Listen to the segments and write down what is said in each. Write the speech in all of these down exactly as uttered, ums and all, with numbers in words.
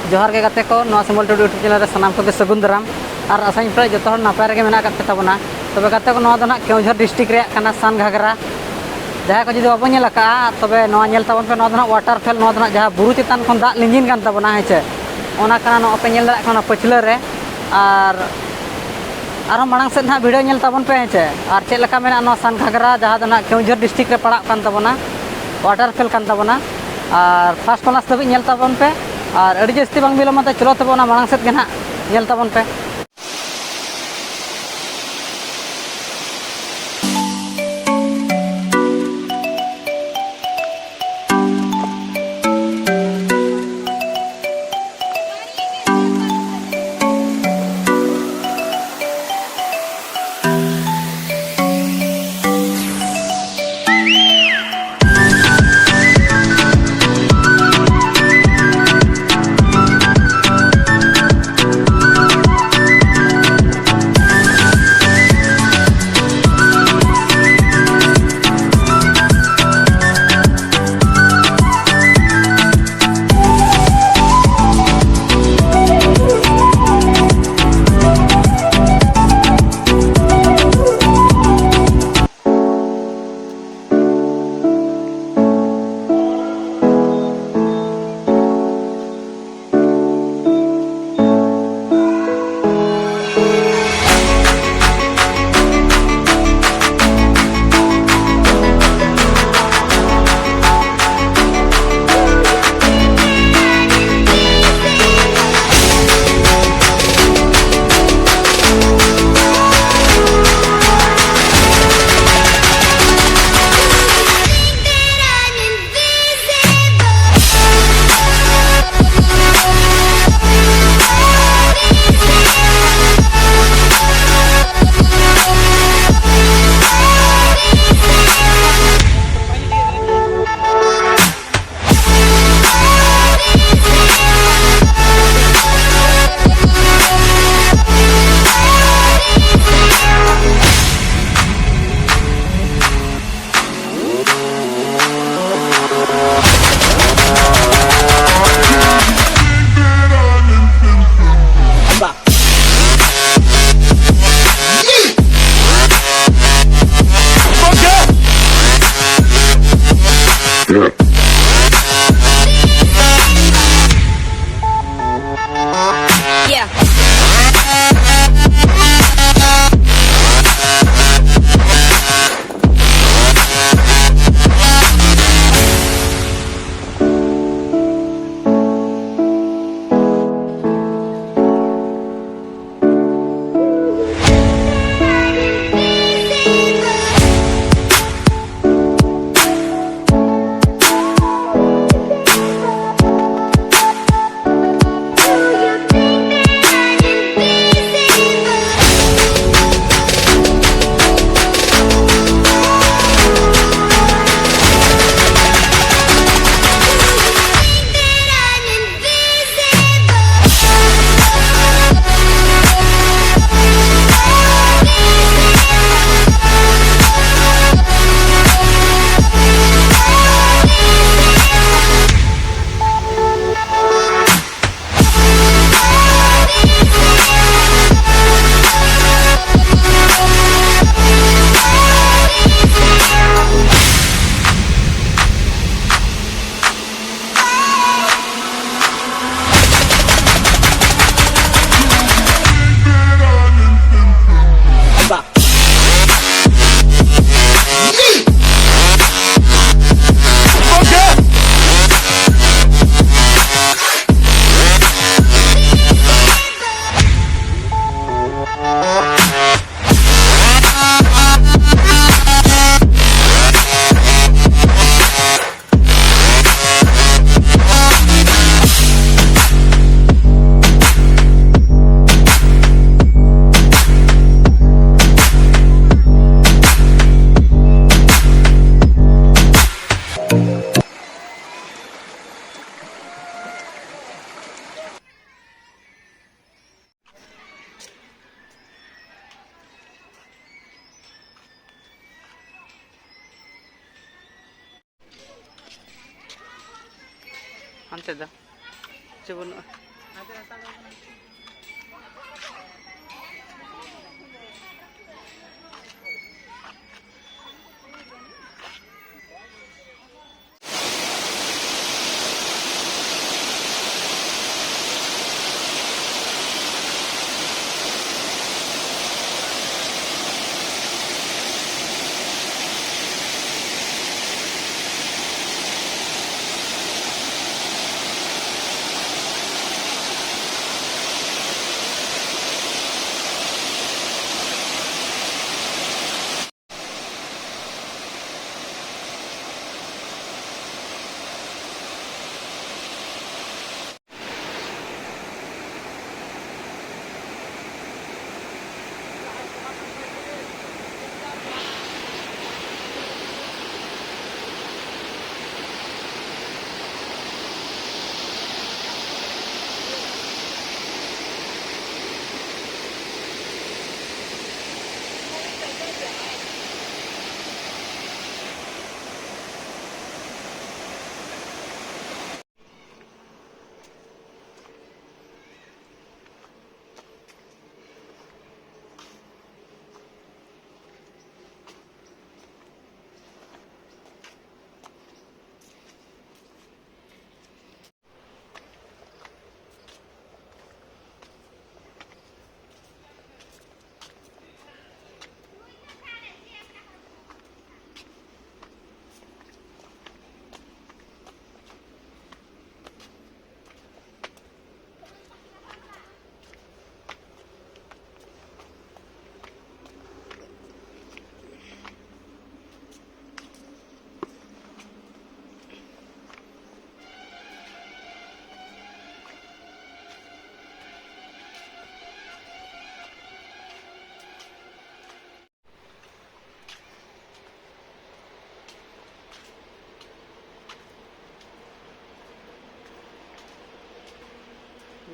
ᱡᱚᱦᱟᱨ ᱜᱮ ᱜᱟᱛᱮ ᱠᱚ, ᱱᱚᱣᱟ ᱥᱤᱢᱚᱞ ᱴᱩᱰᱩ YouTube ᱪᱮᱱᱮᱞ ᱨᱮ ᱥᱟᱱᱟᱢ ᱠᱚᱜᱮ ᱥᱟᱹᱜᱩᱱ ᱫᱟᱨᱟᱢ᱾ ᱟᱨ ᱟᱥᱟᱧ ᱯᱮ ᱡᱚᱛᱚ ᱦᱚᱲ ᱱᱟᱯᱟᱭ ᱨᱮᱜᱮ ᱢᱮᱱᱟᱜ ᱟᱠᱟᱫ ᱯᱮ ᱛᱟᱵᱚᱱᱟ᱾ ᱛᱚᱵᱮ ᱜᱟᱛᱮ ᱠᱚ, ᱱᱚᱣᱟ ᱫᱚ ᱱᱟᱦᱟᱜ ᱠᱮᱣᱡᱷᱚᱨ ᱰᱤᱥᱴᱨᱤᱠᱴ ᱨᱮᱭᱟᱜ ᱠᱟᱱᱟ ᱥᱟᱱ ᱜᱷᱟᱜᱽᱨᱟ᱾ ᱡᱟᱦᱟᱸᱭ ᱠᱚ ᱡᱩᱫᱤ ᱵᱟᱵᱚᱱ ᱧᱮᱞ ᱟᱠᱟᱫᱼᱟ, ᱛᱚᱵᱮ ᱱᱚᱣᱟ ᱧᱮᱞ ᱛᱟᱵᱚᱱ ᱯᱮ᱾ ᱱᱚᱣᱟ ᱫᱚ ᱱᱟᱦᱟᱜ ᱣᱟᱴᱟᱨ ᱯᱷᱮᱞ, ᱱᱚᱣᱟ ᱫᱚ ᱱᱟᱦᱟᱜ ᱡᱟᱦᱟᱸ ᱵᱩᱨᱩ ᱪᱮᱛᱟᱱ ᱠᱷᱚᱱ ᱫᱟᱜ ᱞᱤᱸᱡᱤᱱ ᱠᱟᱱ ᱛᱟᱵᱚᱱᱟ, ᱦᱮᱸ ᱪᱮ? ᱚᱱᱟ ᱠᱟᱱᱟ, ᱱᱚᱜᱼᱚᱭ ᱯᱮ ᱧᱮᱞ ᱫᱟᱲᱮᱭᱟᱜ ᱠᱟᱱᱟ ᱯᱟᱹᱪᱷᱞᱟᱹ ᱨᱮ᱾ ᱟᱨ ᱟᱨᱦᱚᱸ ᱢᱟᱲᱟᱝ ᱥᱮᱫ ᱱᱟᱦᱟᱜ ᱵᱷᱤᱰᱤᱭᱳ ᱧᱮᱞ ᱛᱟᱵᱚᱱ ᱯᱮ, ᱦᱮᱸ ᱪᱮ? ᱟᱨ ᱪᱮᱫ ᱞᱮᱠᱟ ᱢᱮᱱᱟᱜᱼᱟ ᱱᱚᱣᱟ ᱥᱟᱱ ᱜᱷᱟᱜᱽᱨᱟ, ᱡᱟᱦᱟᱸ ᱫᱚ ᱱᱟᱦᱟᱜ ᱠᱮᱣᱡᱷᱚᱨ ᱰᱤᱥᱴᱨᱤᱠᱴ ᱨᱮ ᱯᱟᱲᱟᱜ ᱠᱟᱱ ᱛᱟᱵᱚᱱᱟ, ᱣᱟᱴᱟᱨ ᱯᱷᱮᱞ ᱠᱟᱱ ᱛᱟᱵᱚᱱᱟ᱾ ᱟᱨ ᱯᱷᱟᱥᱴ ᱠᱞᱟᱥ ᱫᱷᱟᱹᱵᱤᱡ ᱧᱮᱞ ᱛᱟᱵᱚᱱ ᱯᱮ᱾ ᱟᱨ ᱟᱹᱰᱤ ᱡᱟᱹᱥᱛᱤ ᱵᱟᱝ ᱵᱤᱞᱚᱢᱚᱜ ᱛᱮ, ᱪᱚᱞᱚ ᱛᱚᱵᱮ ᱚᱱᱟ ᱢᱟᱲᱟᱝ ᱥᱮᱫ ᱜᱮ ᱱᱟᱦᱟᱜ ᱧᱮᱞ ᱛᱟᱵᱚᱱ ᱯᱮ᱾ ᱦᱟᱱᱛᱮ ᱫᱚ ᱪᱮᱫ ᱵᱟᱹᱱᱩᱜᱼᱟ?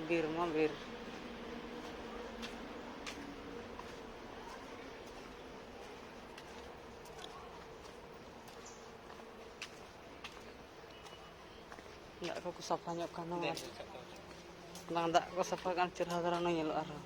ᱵᱤᱨ ᱢᱟ ᱵᱤᱨ᱾ ᱫᱟᱜ ᱠᱚᱠᱚ ᱥᱟᱯᱷᱟ ᱧᱚᱜ ᱠᱟᱱᱟ᱾ ᱵᱟᱝ, ᱫᱟᱜ ᱠᱚ ᱥᱟᱯᱷᱟ ᱠᱟᱱ, ᱪᱮᱦᱨᱟ ᱫᱷᱟᱨᱟ ᱦᱩᱱᱟᱹᱝ ᱧᱮᱞᱚᱜᱼᱟ ᱟᱨᱦᱚᱸ᱾